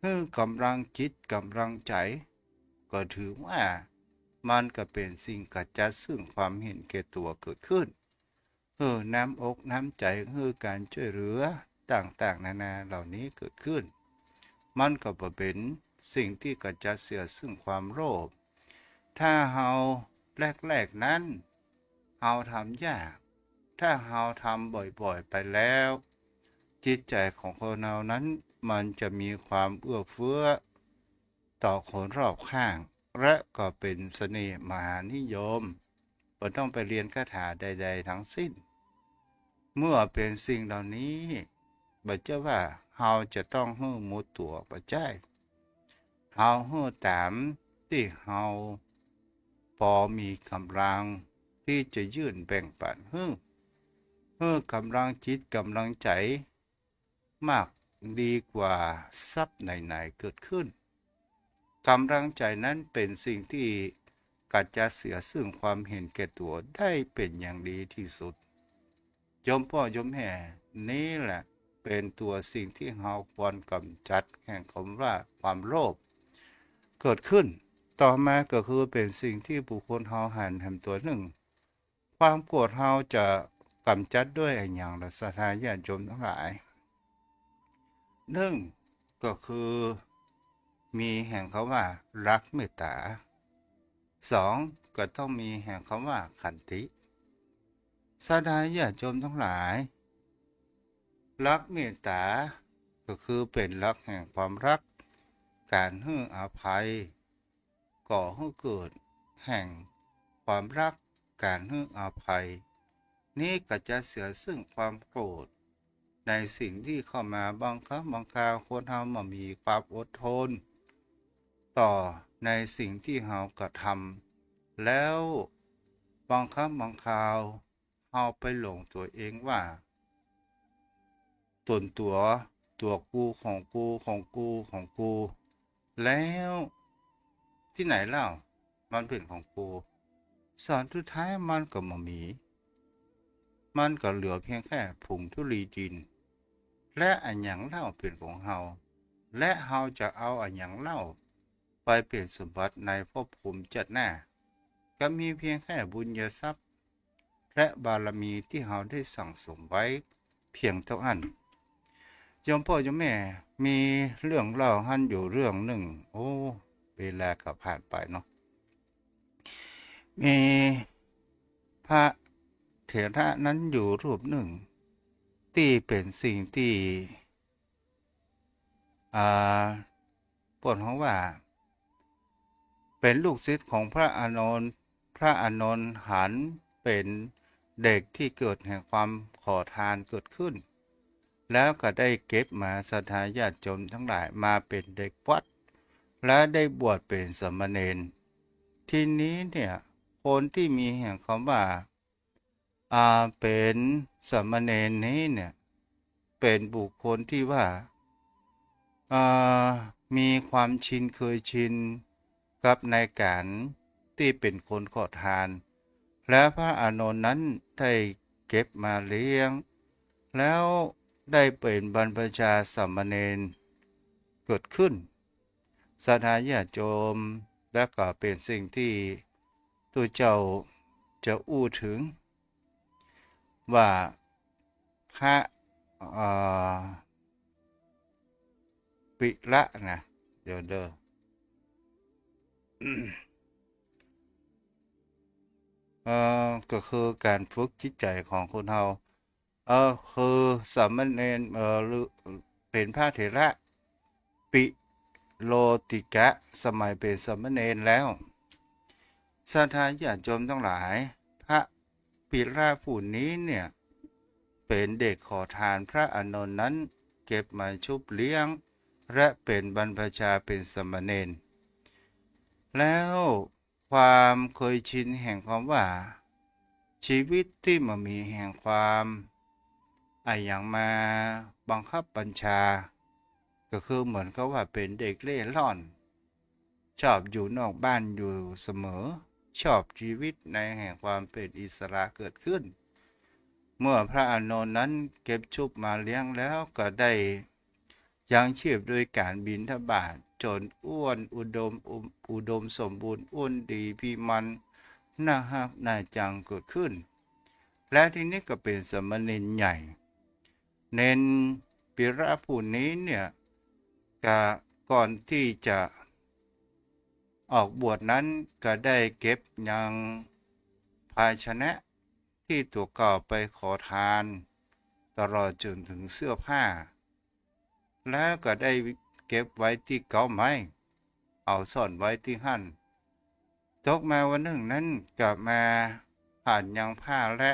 หื้อก๋ำลังจิตก๋ำลังใจ๋ ก็ถือว่ามันก็เป๋นสิ่งขจัดซึ่งความเห็นแก่ตั๋วเกิดขึ้น หื้อน้ำอกน้ำใจ๋ หื้อก๋านจ้วยเหลือต่างๆ นานาเหล่านี้เกิดขึ้น มันก็บ่เป๋นสิ่งตี้ขจัดเสียซึ่งความโลภ ถ้าเฮาแรกๆ นั้น เฮาทำยาก ถ้าเฮาทำบ่อยๆ ไปแล้ว จิตใจ๋ของคนเฮานั้น มันจะมีความเอื้อเฟื้อต่อคนรอบข้าง และก็เป๋นเสน่ห์มหานิยม บ่ต้องไปเฮียนคาถาใดๆ ทั้งสิ้น เมื่อเป๋นสิ่งเหล่านี้ บ่ใจ้ว่าเฮาจะต้องหื้อหมดตั๋ว บ่ใจ้ เฮาหื้อต๋ามตี้เฮาปอมีก๋ำลังตี้จะยื่นแบ่งปันหื้อ หื้อก๋ำลังจิตก๋ำลังใจ๋มากดีกว่าทรัพย์ไหนๆ เกิดขึ้น ก๋ำลังใจ๋นั้นเป๋นสิ่งตี้กระจัดเสียซึ่งความเห็นแก่ตั๋วได้เป๋นอย่างดีตี้สุด โยมป้อโยมแม่ นี้แหละเป๋นตั๋วสิ่งตี้เฮาควรก๋ำจัดแห่งกำว่าความโลภเกิดขึ้น ต่อมาก็คือเป๋นสิ่งตี้บุคคลเฮาหันแหมตั๋วนึ่ง ความโกรธเฮาจะก๋ำจัดด้วยอะหยังล่ะ ศรัทธาญาติโยมตังหลาย นึ่ง ก็คือมีแห่งกำว่ารักเมตต๋า สอง ก็ต้องมีแห่งกำว่าขันติ ศรัทธาญาติโยมตังหลาย รักเมตต๋าก็คือเป๋นหลักแห่งความรัก ก๋านหื้ออภัย ก่อหื้อเกิดแห่งความรัก ก๋านหื้ออภัย นี้กระจัดเสียซึ่งความโกรธในสิ่งตี้เข้ามา บางครั้งบางคราวคนเฮาบ่มีความอดทนต่อในสิ่งตี้เฮากระทำ แล้วบางครั้งบางคราวเฮาไปหลงตั๋วเองว่า ต๋นตั๋ว ตั๋วกู ของกู ของกู ของกู แล้วตี้ไหนเล่า มันเป๋นของกู ส่วนสุดท้ายมันก็บ่มี มันก็เหลือเพียงแค่ผงธุลีดิน และอะหยังเล่าเป๋นของเฮา และเฮาจะเอาอะหยังเล่าไปเป๋นสมบัติในภพภูมิชาติหน้า ก็มีเพียงแค่บุญญาทรัพย์ และบารมีตี้เฮาได้สั่งสมไว้เพียงเต้าอั้น โยมป้อโยมแม่ มีเรื่องเล่าหั้นอยู่เรื่องนึ่ง โอ้ เวลาก็ผ่านไปเนาะ มีพระเถระนั้นอยู่รูปนึ่ง ตี้เป๋นสิ่งตี้ อ่า เปิ้นฮ้องว่า เป๋นลูกศิษย์ของพระอานนท์ พระอานนท์หันเป๋นเด็กตี้เกิดแห่งความขอทานเกิดขึ้น แล้วก็ได้เก็บมา ศรัทธาญาติโยมตังหลาย มาเป๋นเด็กวัด และได้บวชเป๋นสามเณร ทีนี้เนี่ย คนตี้มีแห่งกำว่า อ่า เป๋นสามเณรนี้เนี่ย เป๋นบุคคลตี้ว่า อ่า มีความชินเคยชินกับในก๋านตี้เป๋นคนขอทาน และพระอานนท์นั้นได้เก็บมาเลี้ยง แล้วได้เป๋นบรรพชาสามเณรเกิดขึ้น ศรัทธาญาติโยม และก็เป๋นสิ่งตี้ตุ๊เจ้าจะอู้เถิง ว่าพระ เอ่อ ปิละนะ เดี๋ยวเด้อ เอ่อ ก็คือก๋านฝึกจิตใจ๋ของคนเฮา เอ่อ คือสามเณร เอ่อ หรือเป๋นพระเถระ ปิโลติกะ สมัยเป๋นสามเณรแล้ว ศรัทธาญาติโยมตังหลาย พระปิละผู้นี้เนี่ย เป๋นเด็กขอทานพระอานนท์นั้นเก็บมาชุบเลี้ยง และเป๋นบรรพชาเป๋นสามเณร แล้วความเคยชินแห่งกำว่า ชีวิตตี้บ่มีแห่งความอะหยังมาบังคับบัญชา ก็คือเหมือนกับว่าเป๋นเด็กเร่ร่อน ชอบอยู่นอกบ้านอยู่เสมอ ชอบชีวิตในแห่งความเป๋นอิสระเกิดขึ้น เมื่อพระอานนท์นั้นเก็บชุบมาเลี้ยงแล้วก็ได้ยังชีพโดยก๋านบิณฑบาต จ๋นอ้วนอุดม อุดมสมบูรณ์ อ้วนดีพิมัน น่าฮักน่าจังเกิดขึ้น และทีนี้ก็เป๋นสามเณรใหญ่ เณรปิละผู้นี้เนี่ย ก็ก่อนตี้จะ ออกบวชนั้นก็ได้เก็บยังภาชนะตี้ตั๋วเก่าไปขอทาน ตลอดจนเถิงเสื้อผ้า แล้วก็ได้เก็บไว้ตี้เก๊าไม้ เอาซ่อนไว้ตี้หั้น ตกมาวันนึ่งนั้นก็มาผ่านยังผ้าและ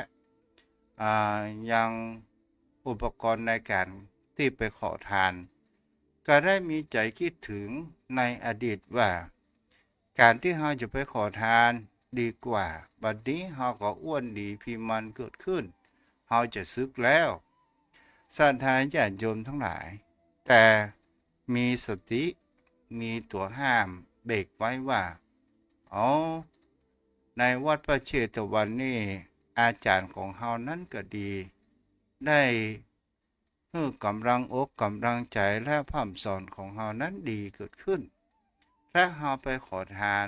อ่า ยังอุปกรณ์ในก๋านตี้ไปขอทาน ก็ได้มีใจ๋กึ๊ดเถิงในอดีตว่า ก๋านตี้เฮาจะไปขอทานดีกว่า บัดนี้เฮาก็อ้วนดีพิมานเกิดขึ้น เฮาจะสึกแล้ว ศรัทธาญาติโยมตังหลาย แต่มีสติ มีตั๋วห้ามเบรกไว้ว่า อ๋อ ในวัดพระเชตวันนี่ อาจ๋ารย์ของเฮานั้นก็ดี ได้หื้อก๋ำลังอกก๋ำลังใจ๋และพร่ำสอนของเฮานั้นดีเกิดขึ้น และเฮาไปขอทาน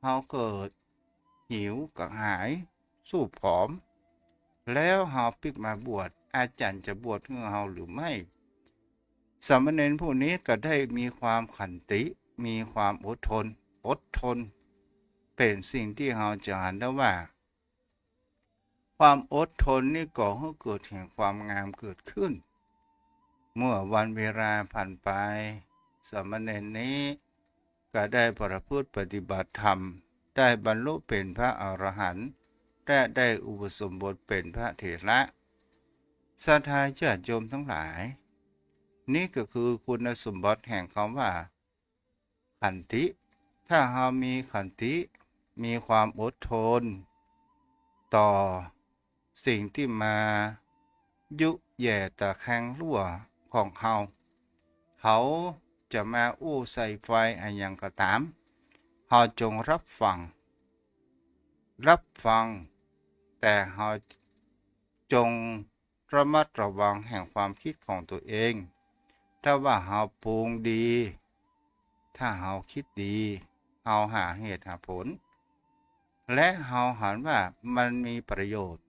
เฮาเกิดหิวกระหาย ซูบผอม แล้วเฮาปิ๊กมาบวช อาจ๋ารย์จะบวชหื้อเฮาหรือไม่ สามเณรผู้นี้ก็ได้มีความขันติ มีความอดทน อดทน เป๋นสิ่งตี้เฮาจะหันได้ว่า ความอดทนนี่ก่อหื้อเกิดแห่งความงามเกิดขึ้น เมื่อวันเวลาผ่านไป สามเณรนี้ก็ได้ประพฤติปฏิบัติธรรม ได้บรรลุเป๋นพระอรหันต์ และได้อุปสมบทเป๋นพระเถระ ศรัทธาญาติโยมตังหลาย นี่ก็คือคุณสมบัติแห่งกำว่า ขันติ ถ้าเฮามีขันติ มีความอดทน ต่อสิ่งตี้มายุแย่ตะแคงลั่วของเฮา เขาจะมาอู้ใส่ไฟอะหยังก็ต๋าม เฮาจงฮับฟัง ฮับฟัง แต่เฮาจง ระมัดระวังแห่งความกึ๊ดของตั๋วเอง ถ้าว่าเฮากึ๊ดดี ถ้าเฮากึ๊ดดี เฮาหาเหตุหาผล และเฮาหันว่ามันมีประโยชน์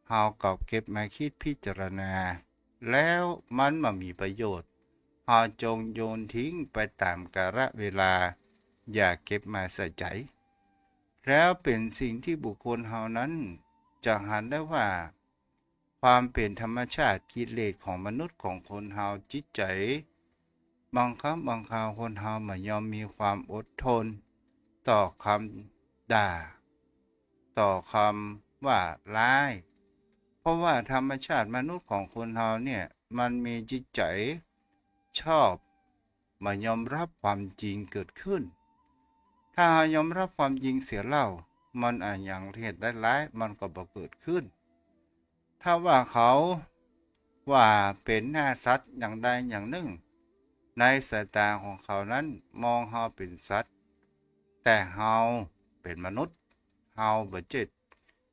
เฮาก็เก็บมากึ๊ดพิจารณา แล้วมันบ่มีประโยชน์ เฮาจงโยนทิ้งไปต๋ามกาลเวลา อย่าเก็บมาใส่ใจ๋ แล้วเป๋นสิ่งตี้บุคคลเฮานั้นจะหันได้ว่า ความเป๋นธรรมชาติกิเลสของมนุษย์ของคนเฮาจิตใจ๋ บางครั้งบางคราวคนเฮาบ่ยอมมีความอดทน ต่อคำด่า ต่อคำว่าร้าย เพราะว่าธรรมชาติมนุษย์ของคนเฮาเนี่ย มันมีจิตใจ๋ชอบ บ่ยอมฮับความจริงเกิดขึ้น ถ้าเฮายอมฮับความจริงเสียแล้ว มันอะหยังเหตุร้ายๆ มันก็บ่เกิดขึ้น ถ้าว่าเขาว่าเป๋นหน้าสัตว์อย่างใดอย่างนึ่ง ในสายต๋าของเขานั้นมองเฮาเป๋นสัตว์ แต่เฮาเป๋นมนุษย์ เฮาบ่ใจ้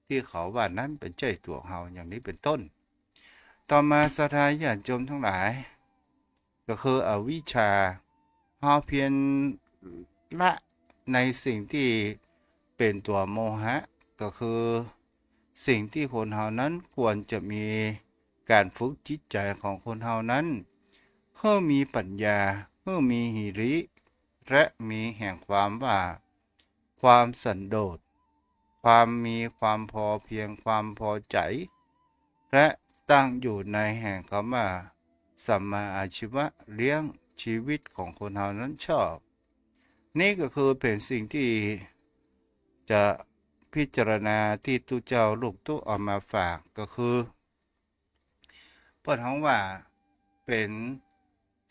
ตี้เขาว่านั้นบ่ใจ้ตั๋วเฮา อย่างนี้เป๋นต้น ต่อมาศรัทธาญาติโยมตังหลาย ก็คืออวิชชา เฮาเพียรละในสิ่งตี้เป๋นตั๋วโมหะ ก็คือสิ่งตี้คนเฮานั้นควรจะมีก๋านฝึกจิตใจ๋ของคนเฮานั้น หื้อมีปัญญา หื้อมีหิริ และมีแห่งความว่า ความสันโดษ ความมีความพอเพียง ความพอใจ๋ และตั้งอยู่ในแห่งกำว่า สัมมาอาชีวะ เลี้ยงชีวิตของคนเฮานั้นชอบ นี่ก็คือเป๋นสิ่งตี้จะพิจารณาตี้ตุ๊เจ้าลูกตุ๊เอามาฝาก ก็คือ เปิ้นฮ้องว่าเป๋น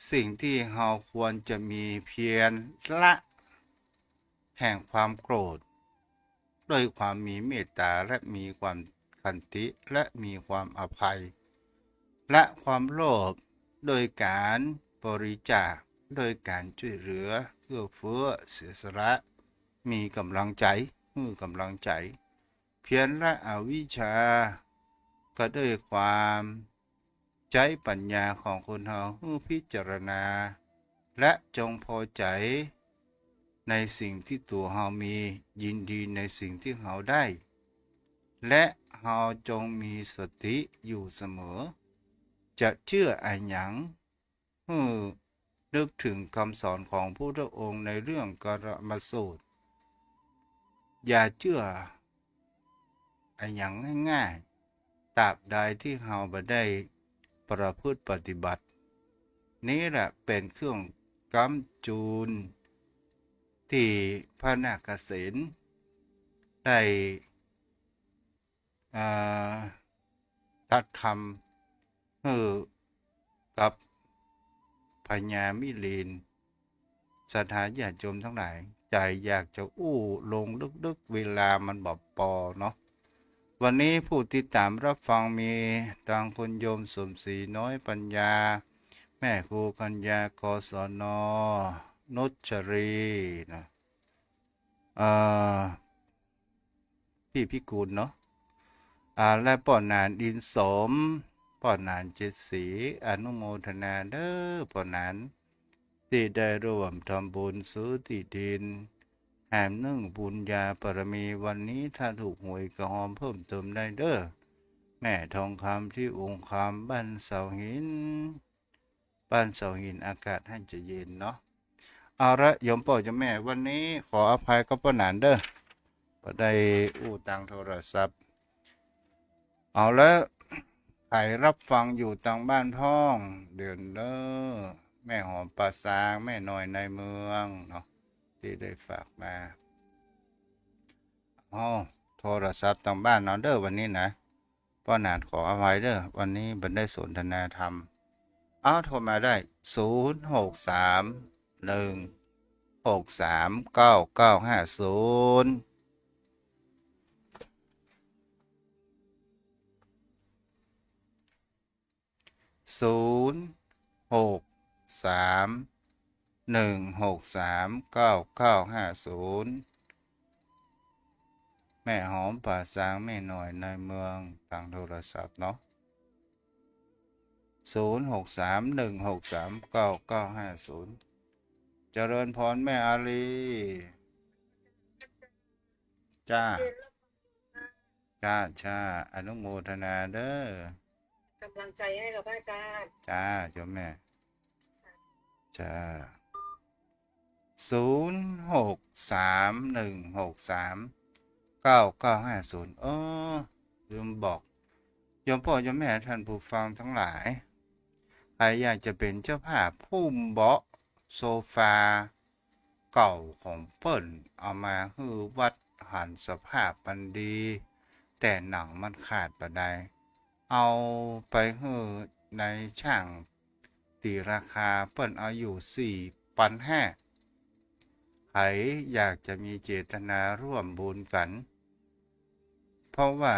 สิ่งตี้เฮาควรจะมีเพียรละแห่งความโกรธ ด้วยความมีเมตต๋าและมีความขันติและมีความอภัย ละความโลภด้วยก๋านบริจาค ด้วยก๋านจ้วยเหลือ เอื้อเฟื้อ เสียสละ มีก๋ำลังใจ๋ หื้อก๋ำลังใจ๋ เพียรละอวิชชา ก็ด้วยความใจ๊ปัญญาของคนเฮาหื้อพิจารณา และจงพอใจ๋ในสิ่งตี้ตั๋วเฮามี ยินดีในสิ่งตี้เฮาได้ และเฮาจงมีสติอยู่เสมอ จะเจื้ออะหยัง หื้อ นึกเถิงกำสอนของพุทธองค์ในเรื่องกรรมสูตร อย่าเจื้ออะหยังง่ายๆ ตราบใดตี้เฮาบ่ได้ประพฤติปฏิบัติ นี้แหละเป๋นเครื่องก๊ำจูน ตี้พระนาคเสนได้ อ่า ตรัสธรรมหื้อกับพญามิลิน ศรัทธาญาติโยมตังหลาย ใจ๋อยากจะอู้ลงลึกๆ เวลามันบ่ปอเนาะ วันนี้ผู้ติดต๋ามรับฟังมีตังคุณโยมสมศรีน้อยปัญญา แม่ครูกัญญา กศน. นุชรีนะ เอ่อ ปี้พิกูลเนาะ อ่า และป้อหนานอินสม ป้อหนานเจ็ดสี อนุโมทนาเด้อป้อหนาน ตี้ได้ร่วมทำบุญซื้อตี้ดิน แหมนึ่งบุญญาบารมี วันนี้ถ้าถูกหวยก็ฮอมเพิ่มเติมได้เด้อ แม่ทองคำตี้องคาม บ้านเสาหิน บ้านเสาหิน อากาศหั้นจะเย็นเนาะ เอาละ โยมป้อโยมแม่ วันนี้ขออภัยกับป้อหนานเด้อ บ่ได้อู้ตางโทรศัพท์ เอาละ ใผรับฟังอยู่ตางบ้านพ่อง เดินเด้อ แม่หอมป่าซาง แม่น้อยในเมืองเนาะ ตี้ได้ฝากมา อ้อ โทรศัพท์ตางบ้านเนาะเด้อ วันนี้นะ ป้อหนานขออภัยเด้อ วันนี้บ่ได้สนทนาธรรม เอา โทรมาได้ ศูนย์หกสามหนึ่งหกสามเก้าเก้าห้าศูนย์ ศูนย์หกสามหนึ่งหกสามเก้าเก้าห้าศูนย์ แม่หอมป่าซาง แม่น้อยในเมือง ตางโทรศัพท์เนาะ ศูนย์หกสามหนึ่งหกสามเก้าเก้าห้าศูนย์ เจริญพรแม่อาลี จ้า จ้า จ้า อนุโมทนาเด้อ กำลังใจให้เราพระอาจารย์ จ้า โยมแม่ จ้า ศูนย์หกสามหนึ่งหกสามเก้าเก้าห้าศูนย์ เออ ลืมบอก โยมป้อโยมแม่ท่านผู้ฟังตังหลาย ใผอยากจะเป๋นเจ้าภาพหุ้มเบาะโซฟาเก่าของเปิ้น เอามาหื้อวัด หันสภาพมันดี แต่หนังมันขาดบ่ดาย เอาไปหื้อในช่าง ตี๋ราคาเปิ้นเอาอยู่สี่ปันห้า ใผอยากจะมีเจตนาร่วมบุญกั๋น เพราะว่า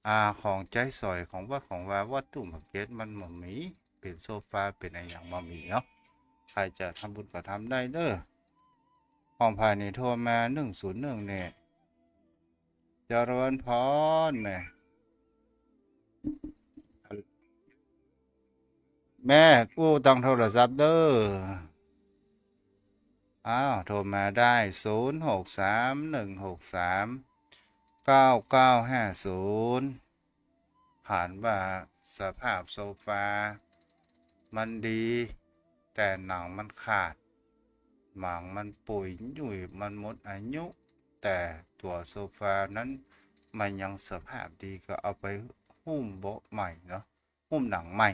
อ่า ของใจ๊สอยของวัดของวา วัตถุพระเกศมันบ่มี เป๋นโซฟาเป๋นอะหยังบ่มีเนาะ ใผจะทำบุญก็ทำได้เด้อ ของใผนี่โทรมาหนึ่งศูนย์หนึ่งเนี่ย เจริญพรแม่ แม่อู้ตางโทรศัพท์เด้อ อ้าว โทรมาได้ ศูนย์หกสามหนึ่งหกสามเก้าเก้าห้าศูนย์ หันว่าสภาพโซฟามันดี แต่หนังมันขาด หนังมันปุยหยุ่ย มันหมดอายุ แต่ตั๋วโซฟานั้นมันยังสภาพดี ก็เอาไปหุ้มเบาะใหม่เนาะ หุ้มหนังใหม่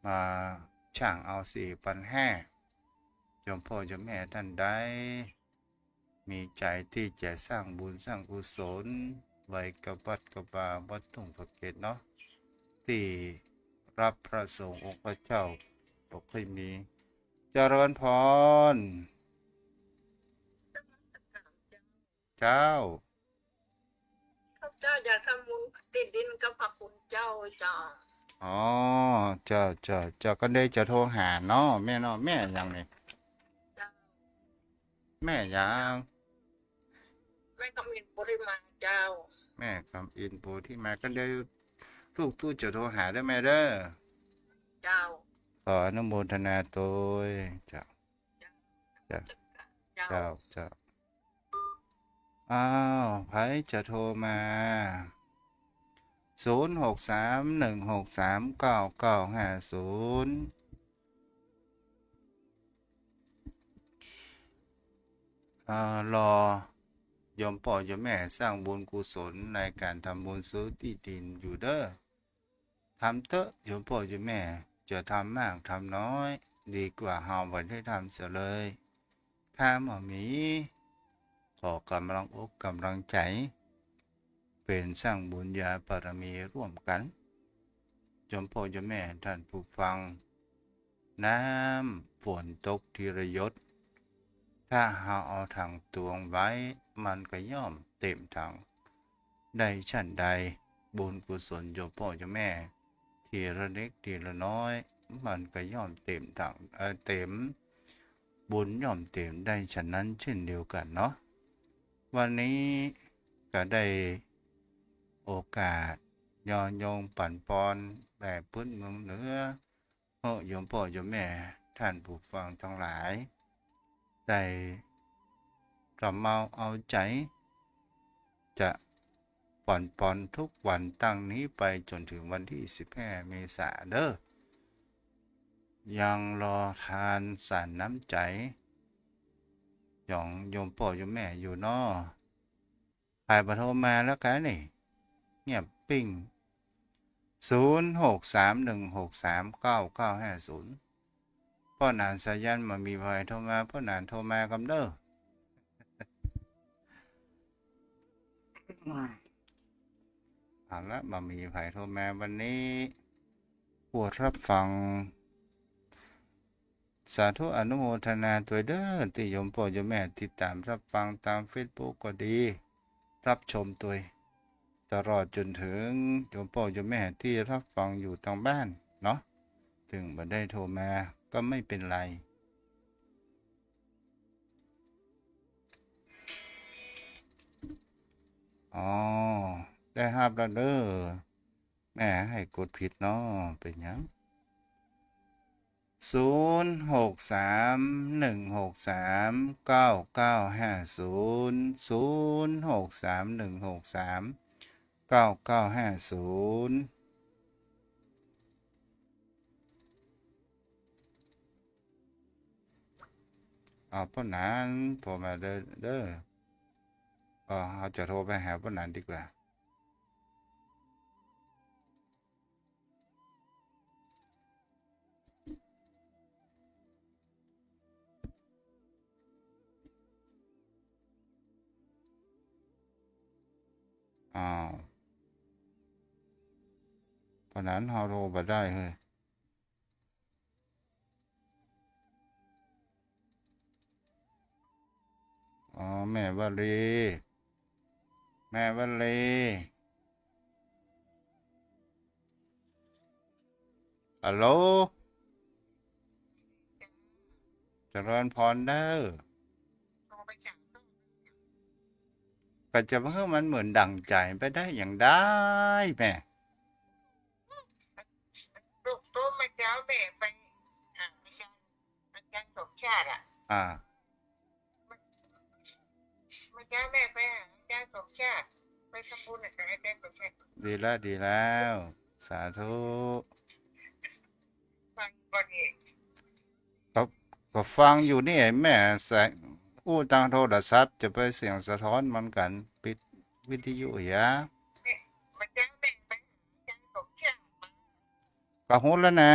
มาช่างเอาสี่ปันห้า โยมป้อโยมแม่ท่านใด มีใจ๋ตี้จะสร้างบุญสร้างกุศลไว้กับวัดกับวา วัดทุ่งพระเกศเนาะ ตี้รับพระสงฆ์องค์พระเจ้าบ่ค่อยมี เจริญพร เจ้า ข้าพเจ้าอยากทำบุญติดดินกับพระคุณเจ้าเจ้า อ๋อ เจ้า เจ้า เจ้า ก็ได้จะโทรหาเนาะ แม่เนาะ แม่หยังนี่ เจ้า แม่หยัง แม่คำอินโพธิมาเจ้า แม่คำอินโพธิมา ก็ได้ลูกตู้จะโทรหาเด้อแม่เด้อ เจ้า ขออนุโมทนาตวย เจ้า เจ้า เจ้า เจ้า เจ้า เจ้า อ้าว ใผจะโทรมา ศูนย์หกสามหนึ่งหกสามเก้าเก้าห้าศูนย์ อ่า รอโยมป้อโยมแม่สร้างบุญกุศลในก๋านทำบุญซื้อตี้ดินอยู่เด้อ ทำเต๊อะโยมป้อโยมแม่ จะทำมากทำน้อย ดีกว่าเฮาบ่ได้ทำเสียเลย ถ้าบ่มี ขอก๋ำลังอกก๋ำลังใจ๋ เป๋นสร้างบุญญาบารมีร่วมกั๋น โยมป้อโยมแม่ท่านผู้ฟัง น้ำฝนตกทีละหยด ถ้าเฮาเอาถังตวงไว้ มันก็ย่อมเต๋มถัง ได้ฉันใด บุญกุศลโยมป้อโยมแม่ ทีละเล็กทีละน้อย มันก็ย่อมเต๋มถัง เอ่อ เต๋ม บุญย่อมเต๋มได้ฉันนั้นเช่นเดียวกั๋นเนาะ วันนี้ก็ได้โอกาสยอโยงปั๋นปอนแบบพื้นเมืองเหนือ หื้อโยมป้อโยมแม่ท่านผู้ฟังตังหลาย ได้กระเมาเอาใจ๋ จะปั๋นปอนทุกวันตั้งนี้ไปจ๋นเถิงวันตี้สิบห้าเมษาเด้อ ยังรอทานสานน้ำใจ๋ ของโยมป้อโยมแม่อยู่เนาะ ใผบ่โทรมาแล้วกานี่ เงียบปิ้ง ศูนย์ หก สาม หนึ่ง หก สาม เก้า เก้า ห้า ศูนย์ ป้อหนานสายัณบ่มีใผโทรมา ป้อหนานโทรมากำเด้อ เอาละ บ่มีใผโทรมาวันนี้ ผู้รับฟัง สาธุอนุโมทนาตวยเด้อ ตี้โยมป้อโยมแม่ติดต๋ามรับฟังต๋ามเฟซบุ๊กก็ดี รับชมตวย ตลอดจ๋นเถิงโยมป้อโยมแม่ตี้รับฟังอยู่ตางบ้านเนาะ เถิงบ่ได้โทรมาก็ไม่เป็นไร อ๋อ ได้ฮับแล้วเด้อ แม่หื้อกดผิดเนาะ เป๋นหยัง ศูนย์ หก สาม หนึ่ง หก สาม เก้า เก้า ห้า ศูนย์ ศูนย์ หก สาม หนึ่ง หก สาม เก้า เก้า ห้า ศูนย์ เอาป้อหนานโทรมาเด้อ เด้อ ก็เฮาจะโทรไปหาป้อหนานดีกว่า อ้าว ป้อหนานเฮาโทรบ่ได้เฮ้ย อ๋อ แม่วลี แม่วลี ฮัลโหล เจริญพรเด้อ ก็จะหื้อมันเหมือนดั่งใจ๋ไปได้อย่างใดแม่ โต โตเมื่อเจ๊าแม่ไปหาอาจารย์ อาจารย์สมชาติอะ อ่า เมื่อเจ๊าแม่ไปหาอาจารย์สมชาติ ไปทำบุญกับอาจารย์สมชาติ ดีแล้ว ดีแล้ว สาธุ ฟังก่อนอีก ก็ ก็ฟังอยู่นี่แม่ แสง อู้ตางโทรศัพท์ จะไปเสียงสะท้อนเหมือนกั๋น ปิดวิทยุเหีย ก็ฮู้แล้วนะ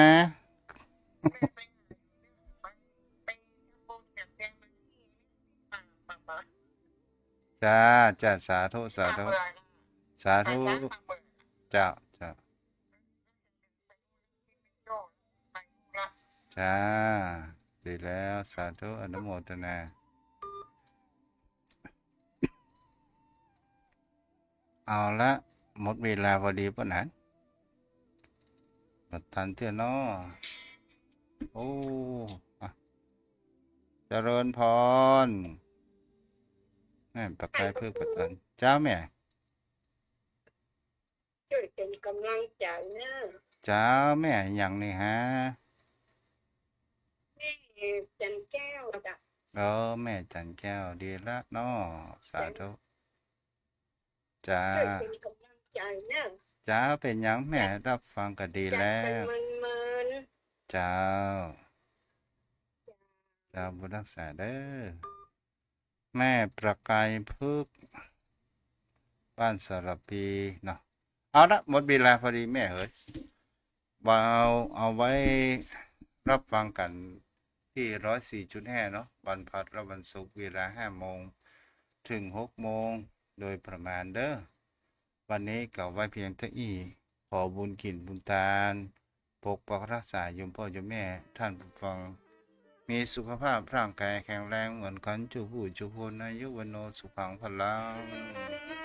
จ้า จ้า สาธุ สาธุ สาธุ เจ้า เจ้า จ้า ดีแล้ว สาธุ อนุโมทนา เอาละ หมดเวลาพอดีป้อหนาน บ่ตันเตื้อเนาะ โอ้ อ่ะ เจริญพร แม่ปะไกเพื่อบ่ตัน เจ้าแม่ ช่วยเป๋นก๋ำลังใจ๋เน้อ เจ้าแม่ หยังนี่ฮะ แม่จันแก้วจ้ะ เออ แม่จันแก้ว ดีละเนาะ สาธุ จ้า จ้า ช่วยเป๋นก๋ำลังใจ๋เน้อ จ้า เป๋นหยังแม่ รับฟังก็ดีแล้ว เจ้า เจ้า บุญฮักษาเด้อ แม่ประกายพฤกษ์ บ้านสระพีเนาะ เอาละ หมดเวลาพอดีแม่เหย เอา เอาไว้รับฟังกั๋นตี้ร้อยสี่จุดห้าเนาะ วันพฤหัสและวันศุกร์ เวลาห้าโมงเถิงหกโมงโดยประมาณเด้อ วันนี้ก็ไว้เพียงเต้าอี้ ขอบุญกิ๋นบุญตาน ปกปักรักษาโยมป้อโยมแม่ ต้านผู้ฟัง มีสุขภาพร่างกายแข็งแรงเหมือนกั๋นจุผู้จุคน อายุวัณโณสุขังพลัง